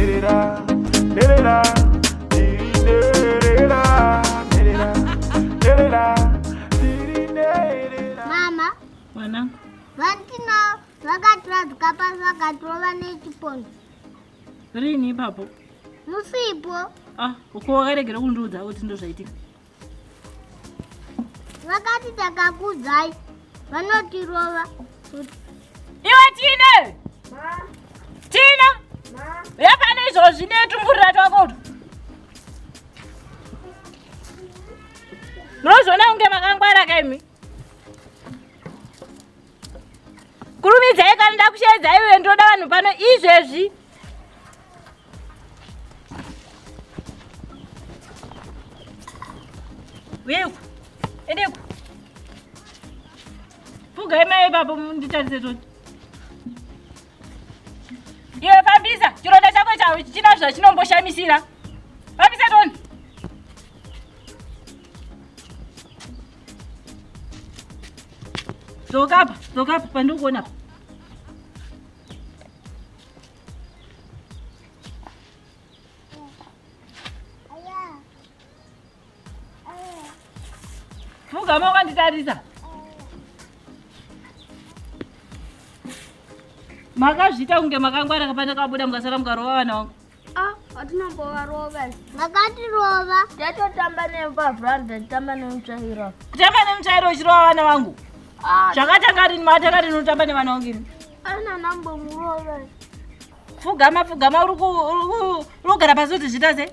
Nherera, nherera, ndiri nherera, nherera, nherera, ndiri nherera. Mama, Mwanangu, vatina vakatiradzika pasi vakatirova nechipondo. Rini ipapo? Musipo. Ah, uko wakaregera kundiudza kuti ndozvaitika. Vakati takakudzai vanotirova. Iwe Tine! Tina! Uya pano izvozvi netumburira twako utwu. Munozviona kunge makangwara kaimi. Kurumidzai kana ndakusheedzai uye ndinoda vanhu pano izvezvi. Uye uku. Ende uku. Fugai mai ipapo nditarise toti. Iwe fambisa chironda chako chawo china zvachinomboshamisiira. Fambisa toni. Dzoka apa, dzoka apa pandiri kuona apa. Pfugama wakanditarisa. Makazviita kunge makangwara kapandakabuda mukasara mukarova vana vangu. Ah, atinambovarova. Makatirova. Tatotamba nepavhuranda titamba nemutsvairo. Kutamba nemutsvairo uchirova vana vangu. Ah, Zvakatanga rini matanga rini kutamba nevana vangu ini? ana nambomurova. Pfugama pfugama uri kugara pasi kuti zviita sei?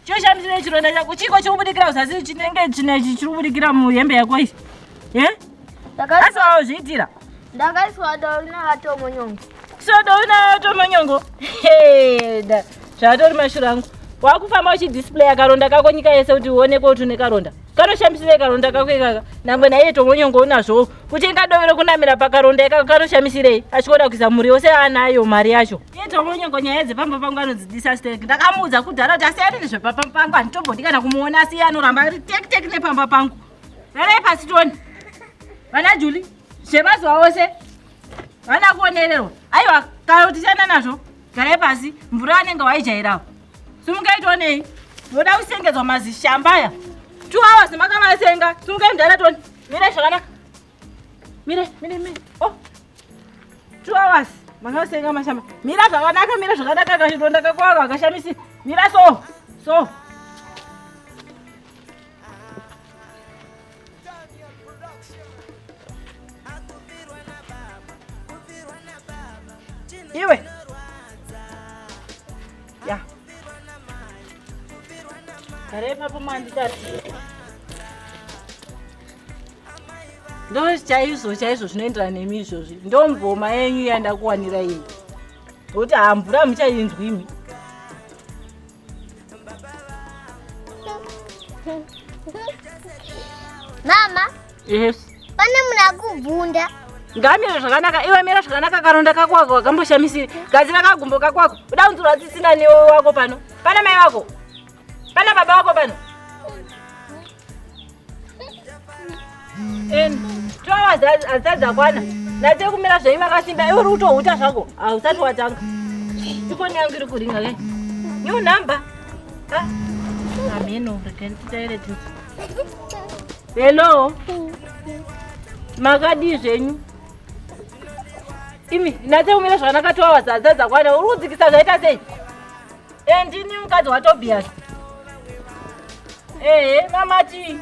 Choshamisira chironda chako chiko chiri kubudikira uzasi chinenge chinechi chiri kubudikira muhembe yako iyi. Ye? Asi wazviitira? Ndakaiswa dovi navatomonyongo. So dovi navatomonyongo? Zvatori mashura angu. Wakufamba uchidisplaya karonda kako nyika yese kuti uonekwe kuti une karonda. Kanoshamisirei karonda kako ikaka? Nangwe naiye tomonyongo unazvowo. Kutenga dovi rokunamira pakaronda ikako kanoshamisirei? Achikoda kuisa mhuri yose anayo mari yacho. Iye tomonyongo nyaya dzepamba pangu anodzidisa sterek. Ndakamuudza kudhara kuti asiyane nezvepamba pangu handitombodi kana kumuona asi iye anoramba ari tek tek nepamba pangu. Rarai pasi tione. Vana Julie, zvemazuva ose vana kuonererwa. Aiwa, kana kuti siyana nazvo. Garai pasi, mvura anenge waijairawo. Simukai tionei. Voda kusengedzwa mazishamba aya. 2 hours makavasenga. Simukai mudhara tione. Mirai zvakanaka. Mire, mire, mire. Oh. 2 hours makasenga mashamba. Mira zvakanaka, mira zvakanaka kachidonda kako ako akashamisi. Mira so. So. Iwe. Ya. Kare ipapo manditati. Ndo chaizvo chaizvo zvinoenderana nemi izvozvi. Ndo ngoma yenyu yandakuwanira iyi. Ngokuti hamvura muchainzwi imi. Mama. Yes. Pane munhu akubvunda. Ngamira zvakanaka, iwe mira zvakanaka karonda kako ako wakamboshamisiri. Gadzira kagumbo kako ako. Uda kunzura tsitsina newe wako pano. Pana mai vako. Pana baba vako pano. And 2 hours hadzisati dzakwana. Natse kumira zvenyu makasimba. Iwe uri kutohuta zvako. Hausati watanga. Ifoni yangu iri kuringa ke. New number. Ah. Ameno, regai nditaire tinzi. Hello. Makadii zvenyu? Imi, natse kumira zvakanaka 2 hours hadzisati dzakwana. Uri kudzikisa zvaita sei? Eh, ndini mukadzi waTobias. Ehe, mamati.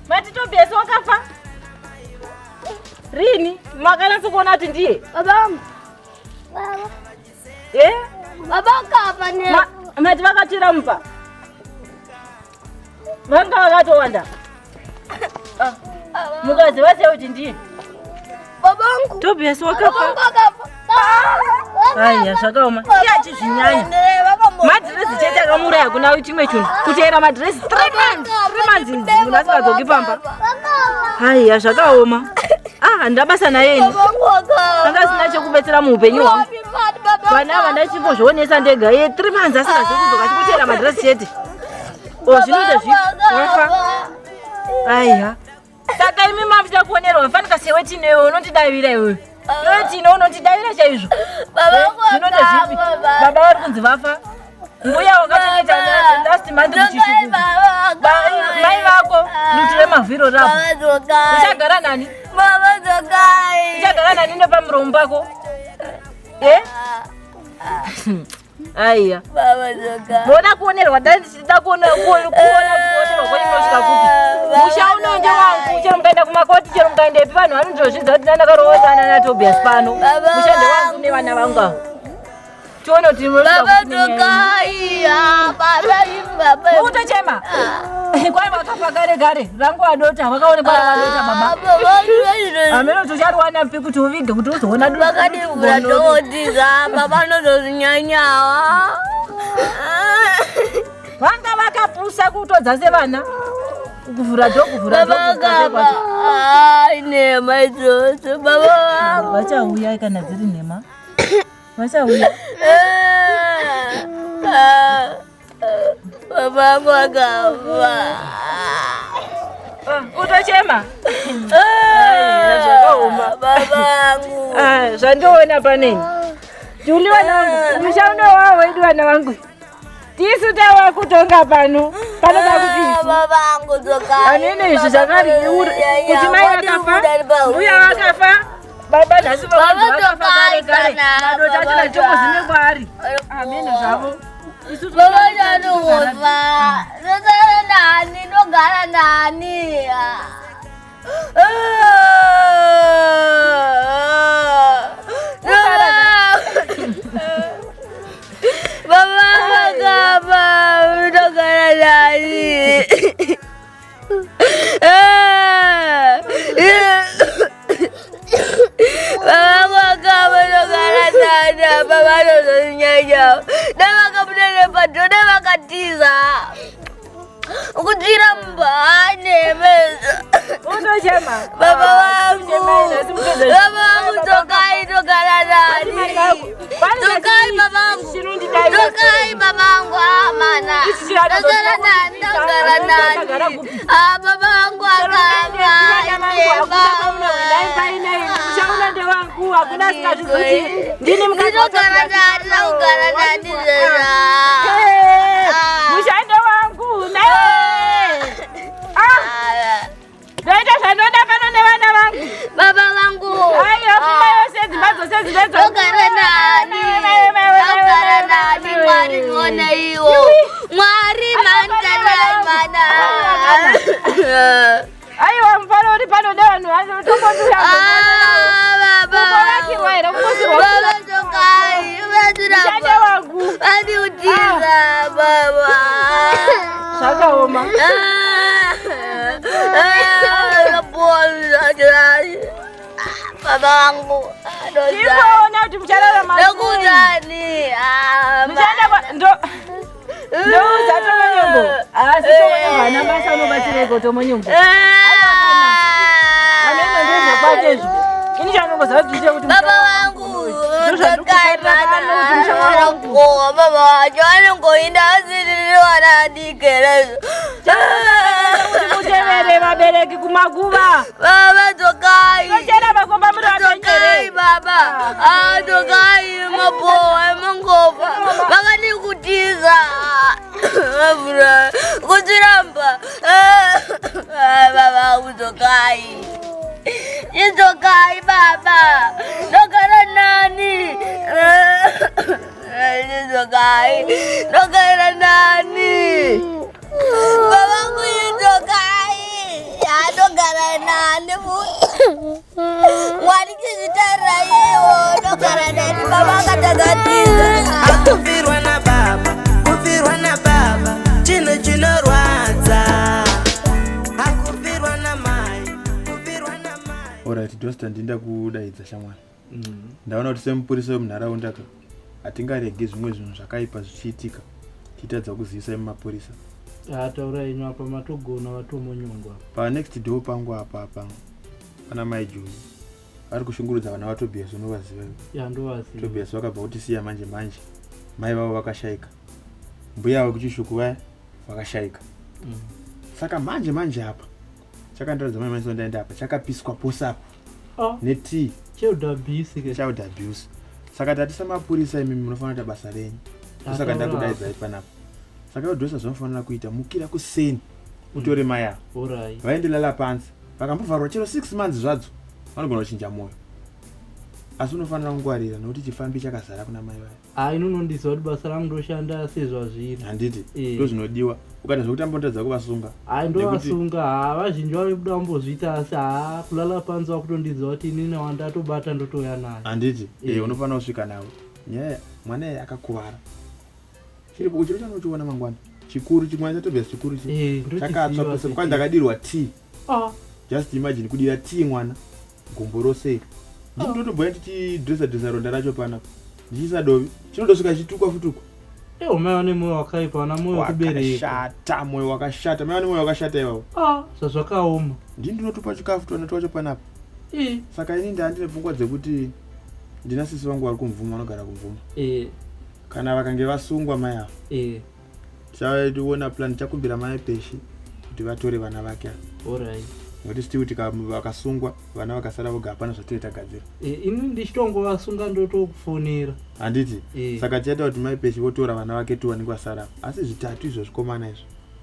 Mati Tobias wakafa? Rini? Makanatso kuona kuti ndiye? Baba. Baba. Eh? Baba akafa ne. Mati vakatsvira mumba. Vanga vakatowanda. Ah. Mukaziva sei kuti ndiye? Babangu. Tobias wakafa. Babangu akafa. Aiya zvakaoma. Iye achizvinyanya. Madhirezi chete akamuuraya hakuna chimwe chinhu. Kuteera madhirezi 3 months. 3 months munhu asingadzoki pamba. Aiya zvakaoma. Ah, handina basa naye ini. Anga asina chekubetsera muupenyu hwangu. Vana ava ndachimbozvionesa ndega. Iye 3 months asingazi kudzoka achikuteera madhirezi chete. Oh, zvinoita zvipi? Wafa. Aiya. Saka imi mamuchida kuonerwa fanika sewe tinewe unondidavira iwewe. Iwe Tino unondidavira chaizvo. Zvinoita zvipi? Baba vari kunzi vafa. Mbuya wakachengeta last month kuchishuku. Mai vako dutu remavhiro rako. Uchagara nani? Baba dzokai. Uchagara nani nepamuromo pako? Eh? Aiya. Baba dzokai. Ndoda kuonerwa dai ndichida kuona kuona kuonerwa kwenyu munosvika kupi? Musha uno ndewangu chero mukaenda kumakoti chero mukaendepi vanhu vanondozvidza kuti ndandakaroorana naTobias pano. Musha ndewangu nevana vangu ava. Tione kuti Baba dzokai. Ah, baba baba. Ukutochema. Kwai vakafa kare kare. Rangu adota vakaonekwa vadota baba. Ameno tuchariwana pi kuti uvige kuti uzoona dudu. Vakadivhura doti baba vanozozvinyanyawa. Vanga vakapusa kutodza sevana. Kuvhura do kuvhura do. Baba Ai nhema idzodzo baba vangu. Vachauya kana dziri nhema. Vachauya. Baba vangu vakafa. Utochema. Zvakaoma. Baba vangu. Zvandoona paneni. Juli vana vangu, musha uno wavo wedu vana vangu. Tisu tava kutonga pano. Pano pakuti isu. Baba vangu dzokai. Amene izvi zvakari kuti mai vakafa, mbuya vakafa, baba nhasi vakafa kare kare. Madota acho ndatombozine kwaari. Amene zvavo. Isu baba vanofa. Ndosara nani, ndogara nani. Baba vakafa, ndogara nani. Baba vakafa, ndogara nani. Baba vanozonyanya. Dai vakabuda nepato, dai vakatiza. Kutsvira mumba nemeza. Unochema. Baba vangu. Baba vangu dzokai ndogara nani. Dzokai baba vangu. Dzokai baba vangu amana. Ndogara nani ndogara nani. Ah baba vangu akafa. Muchaona ndewangu hakuna asikazvizuti. Ndini mukadzi Ndogara nani ndogara nani zera. Mushando wangu naye. Ah. Ndoita zvandoda pano nevana vangu. Baba vangu. Aiwa pfuma yose dzimba dzose dzine Ndogara nani. Ndogara nani Mwari ndione iwo. Mwari mandalai mana. Aiwa mufaro uri pano nevanhu vacho tombonduya. Baba. Kumbovakirwa here kungosirwa. Baba dzokai. Mushando wangu. Vandiutiza baba. Zvakaoma. Baba vangu. Chimboona kuti muchararama sei. Ndokuzani. Muchaenda kwa ndo ndoudza Tomonyongo. Asi Tomonyongo haana basa unobatsireiko Tomonyongo. Amene ndozvakwake izvo. Ini chanongoziva kuti ndichekuti Baba vangu dzokaiaoa baba vacho vanongoinda asiriri vana adikerezo. Kuti mutevere vabereki kumakuva. Baba dzokai. Tochera makomba muri Dzokai vapenyere. baba. Ah, dzokai mabowa emangofa. Vakandikutiza. Mavhura. Kutiramba. Ah, baba dzokai. Idzokai baba. Ndogara nani? Idzokai. Ndogara nani? Baba kuidzokai. Ndogara nani futi? Mwari chizvitarira iwo. Ndogara nani baba akatagatiza. Kufirwa na baba, kufirwa na baba, chinhu chinorwadza. Akufirwa na mai, kufirwa na mai. Alright, Dosta, ndinda kudaidza shamwari. Ndaona kuti semupurisa wemunharaunda ka hatingaregi zvimwe zvinhu zvakaipa zvichiitika tichitadza kuzivisa mumapurisa. Taura henyu apa matogona vatomonyongwa. Pa next door pangu apa apa pana mai Joni vari kushungurudza vana vaTobias unovaziva iwe. Ya ndovaziva. Tobias vakabva kutisiya manje manje mai vavo vakashaika mbuya avo kuchishuku vaya vakashaika saka manje manje apa chakandiratidza mai manje ndaenda apa chakapiswa pose apa Oh. netii. Child abuse ke. Child abuse. Saka tati samapurisa imimi munofanira kuita basa renyu. Saka ndakudaidzai panapa. Saka iwe Dosa zvaunofanira kuita mukira kuseni utore mai ava. Alright. Vaende lala pansi. Vakambovharwa chero 6 months zvadzo vanogona kuchinja moyo. Asi unofanira kungwarira nokuti chifambi chakazara kuna mai vaya. Ah, ini unondiziva kuti basa rangu ndoshanda sezvazviri. Handiti Eh. ndozvinodiwa. Ukaita zvekutamba unotadza kuvasunga. Hayi Nekuti- ndovasunga haa vazhinji vave kuda kumbozviita asi haa kulala panzi vakutondiziva kuti inini wandatobata ndotouya naye. Handiti Eh. eh, unofanira kusvika navo. Nyaya mwana iye akakuvara. Chiripo chiro chanochiona mangwana. Chikuru chimwana chatobvesa chikuru chi. Eh, Chakatsva ndochiziva pese seki. kwanzi ndakadirwa tea. Ah, Just imagine kudira tea mwana gumbo rose iri. Ndinotobhoya ndichidresa dresa ronda racho panapa. Ndichiisa dovi. Chinotosvika chitukwa futukwa. eh, mai vane moyo wakaipa vana moyo wekubereka. Wakashata moyo wakashata. Mai vane moyo wakashata ivavo. Ah, zvazvakaoma. Ndini ndinotopa chikafu twana twacho panapa. Eh, Saka ini ndandine pfungwa dzekuti ndina sisi vangu vari kumvuma vanogara kumvuma. eh, Kana vakange vasungwa mai ava. eh, Tichaona plan tichakumbira mai Peshi kuti vatore vana vake ava. alright. Nekuti still vakasungwa vana vakasara voga hapana zvatinenge tagadzira. Eh, ini ndichitongovasunga ndotokufonera. Handiti? Eh. Saka tichaita kuti mai Peshi votora vana vake tu vanenge vasara ava. Asi zvitatu izvo zvikomana izvo.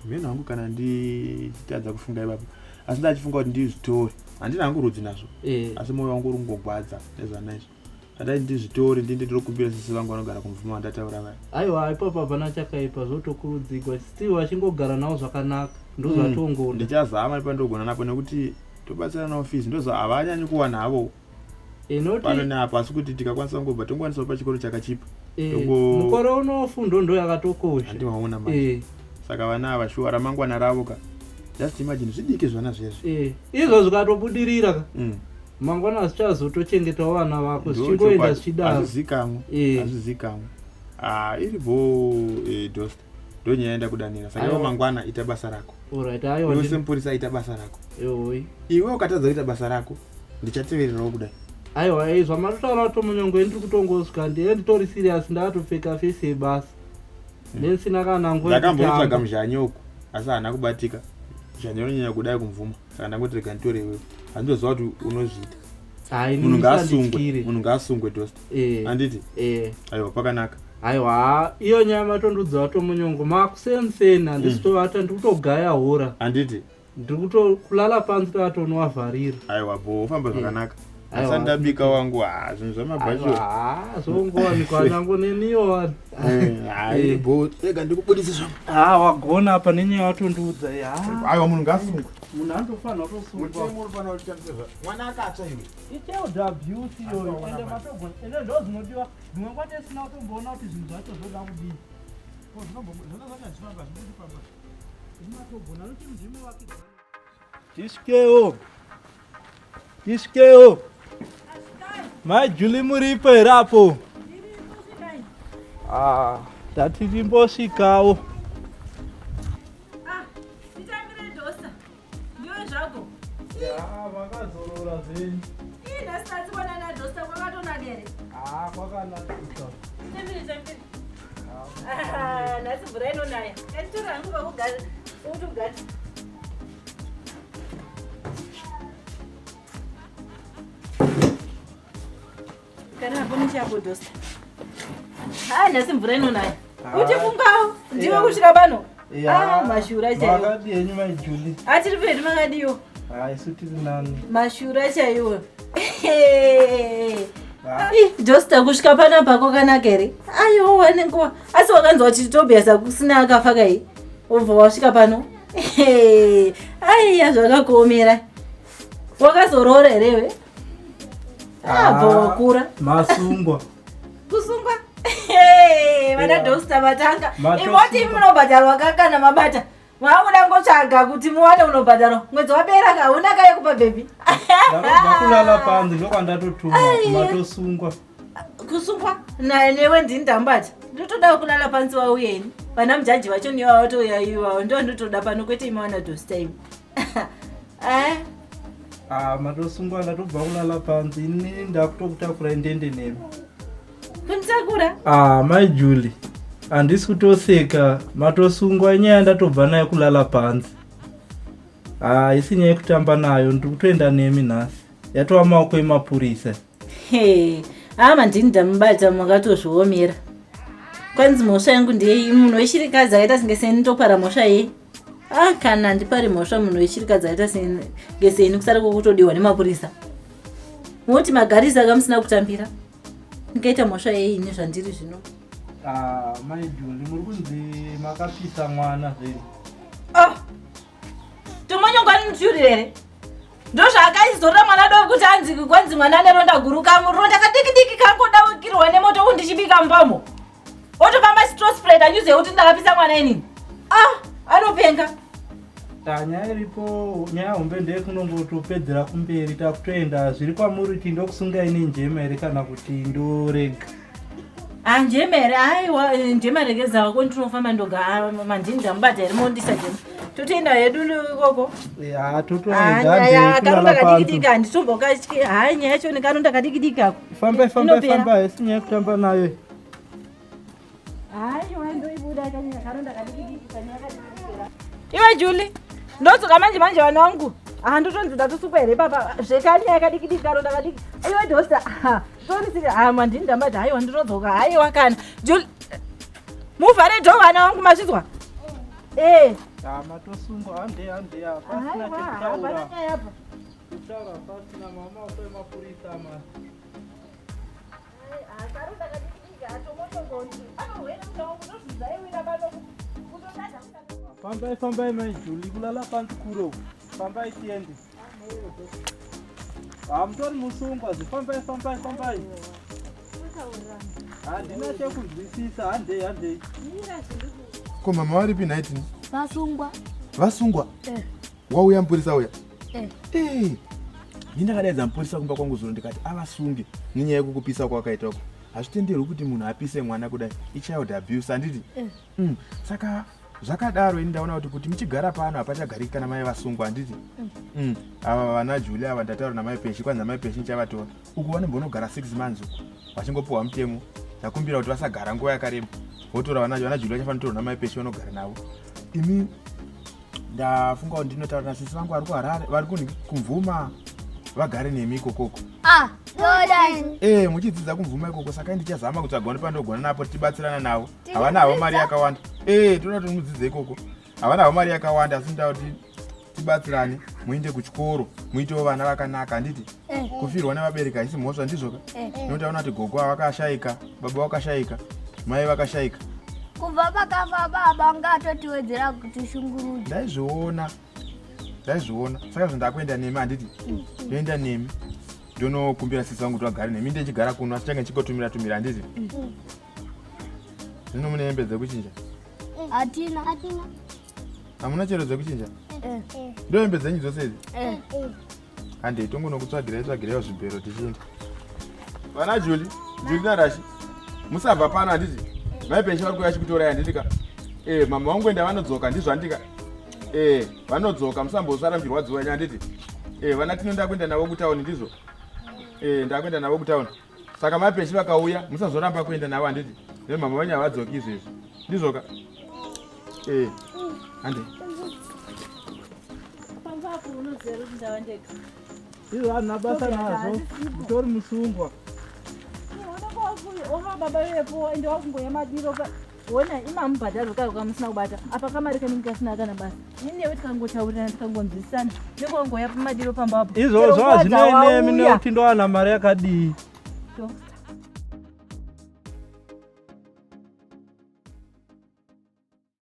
Mheno hangu kana ndichitadza kufunga ipapo. Asi ndachifunga kuti ndizvitore. Handina hangu rudzi nazvo. Eh, Asi moyo wangu uri kungogwadza nezvana izvo. Adai ndizvitore ndiende ndinokumbira sisi vangu vanogara kumvuma vandataura vaya. aiwa ipapo hapana chakaipa zvotokurudzigwa still vachingogara navo zvakanaka ndozvatongoda. Ndichazama nepandogona napo nekuti tobatsira nawo fees ndozo havanyanyi kuwana havo Eh, pano noti neapo asi kuti tikakwanisa kungobva tongowanisawo pachikoro chakachipa eh, tongo- mukore uno fundo ndo yakatokosha. handiwaona manje Eh, saka vana ava shuwa ramangwana ravo ka just imagine zvidiki zvana zvezvi eh, izvo zvikatobudirira ka Mm. mangwana zvichazotochengetawo vana vako Ndo zvichingoenda chokwadi. zvichidaro. Hazvizikamwe Eh. hazvizikamwe Ah, iri bho eh, dost ndo nyaya yandakudanira saka iwe Aiwa. mangwana ita basa rako Alright, aiwa iwe ndini- semupurisa ita basa rako Ehoi. iwe ukatadza kuita basa rako ndichatevererawo kudai Aiwa, eh, zvamatotaura tomunyongo ndiri kutongosvika ndiye nditori serious ndakatopfeka fesi yebasa. Ndisina kana nguva ndakambotsvaga yekutamba. muzhanyi uku asi haana kubatika muzhanyi unonyanya kudai kumvuma saka ndangoti rega nditore iwewe handitoziva kuti unozviita Hai, munhu ini ngaasungwe musandityire. munhu ngaasungwe dost Eh, handiti eh. aiwa pakanaka Aiwa, iyo nyaya matondudza vatomunyongo makuseni handisi tovata ndiri kutogaya hora. handiti Ndiri kuto kulala panzi tavatonovavharira. aiwa bho ufamba zvakanaka Aiwa. asi ndabika wangu ha zvinhu zvamabhacho Aiwa, haa, zvongowanikwa nango neniwo wani. hai bho rega ndikubudise zvangu Ah, wagona apa nenyaya watondiudza iyi. Ah, aiwa munhu ngaasungwe munhu anotofanira kutosungwa. unofanira kutambisa mwana akatsva iwe Ichild abuse iyoyo ende matogona ende ndo zvinodiwa dzimwe nguva tisina kutomboona kuti zvinhu zvacho zvoda kudii. Matogona nokuti ndimi vakidzani. Tisvikewo. Tisvikewo. Mai Julie muripo here apo? Ah, ndati timbosvikawo. Titambire Dosa. Ndiwe zvako. Ya, makazorora zvenyu. Ii nhasi tatsikwana naDosa kwakatonaka here? Ah, kwakanakisa. Tambire tambire. Ah, nhasi mvura inonaya. Kanditora hangu pakugara. Kuti ugare. Kana hapo nechapo Dosa. Ah, nhasi mvura inonaya. Uchifungawo ndiwe kusvika pano. Ah, mashura chaiwo. Makadii henyu mai Julie? Atiri pedu makadiwo. Ah, isu tiri nani. Mashura chaiwo. Ih, Josta kusvika panapa kwakanaka here? Aiwa wane nguva. Asi wakanzwa kuti Tobias kusina akafa kai? Wobva wasvika pano. Aiya zvakakuomera. Wakazoroora here iwe? Abva wakura. Masungwa. Kusungwa? Vana Dosta matanga. Matosungwa. Imoti munobhadharwa kakana mabata. Mwakuda ngotsvaga kuti muwane unobhadharwa. Mwedzi wapera ka hauna kaye kupa bhebhi. Ndakabva kulala panzi ndokwandatotuma Ai. matosungwa. Kusungwa newe ndini ndambata ndotoda kulala pansi wauyeni vana mujaji vacho niwa watouya iwawo ndo ndotoda pano kwete imi wana dosta imi Eh, Ah, matosungwa ndatobva kulala panzi ini ndakutokutakurai ndende nemi. kunditakura Ah, mai Julie. Handisi kutoseka matosungwa inyaya ndatobva nayo kulala panzi. Ah, isi nyaya yekutamba nayo ndiri kutoenda nemi nhasi. Yatova maoko emapurisa. He, hama ndini ndamubata makatozviomera. Kwanzi mhosva yangu ndeyei? Munhu wechirikadzi akaita senge seni ndopara mhosva yei? Ah, kana ndipari mhosva munhu wechirikadzi akaita senge seni kusara kwokutodiwa nemapurisa. Moti magarisa kamusina kutambira. Ndingaita mhosva yei ini zvandiri zvino? Ah, mai Juli muri kunzi makapisa mwana zvenyu. Ah! Tomonyongo anonditiurira here? Ndozvaakaizorera mwana do kuti anzi kwanzi mwana ane ronda guru kamuronda kadiki diki kangodaukirwa nemoto undichibika mupamo. Otofamba straw spread anyuze kuti ndakapisa mwana inini. Ah, anopenga. Nyaya iripo nyaya hombe ndeyekunongotopedzera kumberi takutoenda zviri kwamuri kuti ndokusungai nenjema here kana kuti ndorega. Ah, njema here aiwa eh, njema regedza wako ndinofamba ndoga ah, mandini ndamubata here mondisa jema totoenda hedu ikoko Ya, totoenda ah, karonda kadikidiki handitombokatyi hayi nyaya yacho nekaronda kadikidiki ako fambai fambai fambai si nyaya yekutamba nayo aiwa ndoibuda kanyaya karonda kadikidiki kanyaya kadikidiki iwe Julie ndodzoka manje manje vana vangu ah ndotonzi ndatosukwa here papa zvekanyaya kadikidiki karonda kadiki iwe dosta tonisiri ah mandini ndambati haiwa ndinodzoka haiwa kana Julie muvhare dho vana vangu mazvizwa eh ah matosungwa hande hande pasina chekutaura nyaya apa kutaura pasina mama wako mapurisa ma Fambai fambai mai Juli kulala pansi kuro. Fambai tiende. Hamutori musungwa zve fambai fambai fambai. Handina chekunzwisisa handei handei. Ko mama varipi nhai Tini? Vasungwa. Vasungwa? Eh. Wauya mupurisa uya? Eh. Eh. Ini ndakadaidza mupurisa kumba kwangu zuro ndikati avasunge nenyaya yekukupisa kwakaita uko. Hazvitenderwi kuti munhu apise mwana kudai. Ichild abuse handiti? Eh. Saka zvakadaro ini ndaona kuti kuti muchigara pano hapachagariki kana mai vasungwa handiti? Ava vana Julie ava ndataura namai Peshi kwanzi namai Peshi ndichavatora. Uku vanombonogara 6 months uku vachingopiwa mutemo. Ndakumbira kuti vasagara nguva yakareba. Votora vana vana Julie vachafanira kutorwa namai Peshi vanogara navo. Imi ndafunga kuti ndinotaura nasisi vangu vari kuHarare vari kumvuma vagare nemi ikokoko. Ah, ndoda ini. Eh, muchidzidza kumvuma ikoko saka ndichazama kutsvaga nepandogona napo tichibatsirana navo. Havana havo mari yakawanda. Eh, toda kuti mudzidze ikoko. Havana havo mari yakawanda asi ndoda kuti tibatsirane muende kuchikoro muitewo vana vakanaka handiti? Eh. Kufirwa nevabereki haisi mhosva ndizvo ka? Eh. Nekuti aona kuti gogo vakashaika, baba vakashaika, mai vakashaika. Kubva pakafa baba ngatotiwedzera kutishungurudza. Ndaizviona. Ndaizviona. Saka zvandakuenda nemi handiti? Ndoenda nemi. Ndonokumbira sisi vangu kuti vagare nemi ndichigara kuno asi change ndichikotumira tumira handiti? Zvino mune hembe dzekuchinja? Hatina. Hatina. Hamuna chero dzekuchinja? Eh. Ndo hembe dzenyu dzose idzi? Eh. Handei tongonokutsvagirai tsvagiraiwo zvibhero tichienda. Vana Julie, Julie naRashi, musabva pano handiti? Mai Peshi vari kuuya vachikutorai handiti ka? Eh, mama vangu enda vanodzoka ndizvo handiti ka? Eh, vanodzoka musambosara muchirwadziwa henyu handiti? Eh, vana Tino ndakuenda navo kutauni ndizvo? Eh, ndakuenda navo kutauni. Saka mai Peshi vakauya musazoramba kuenda navo handiti? Nekuti mama venyu havadzoki izvezvi. Ndizvo ka? Eh, handei. Pamba apo unoziva kuti ndava ndega. Izvo handina basa nazvo. Mutori musungwa. Oma baba vepo ende wakungoya madiro wona imamubhadharo kayo kamusina kubata apa kamari kanenge kasina kana basa ini newe tikangotaurirana tikangonzwisisana nekongoya pamadiro pamba apo Izvozvo hazvinei nemi nekuti ndowana mari yakadii. Doctor.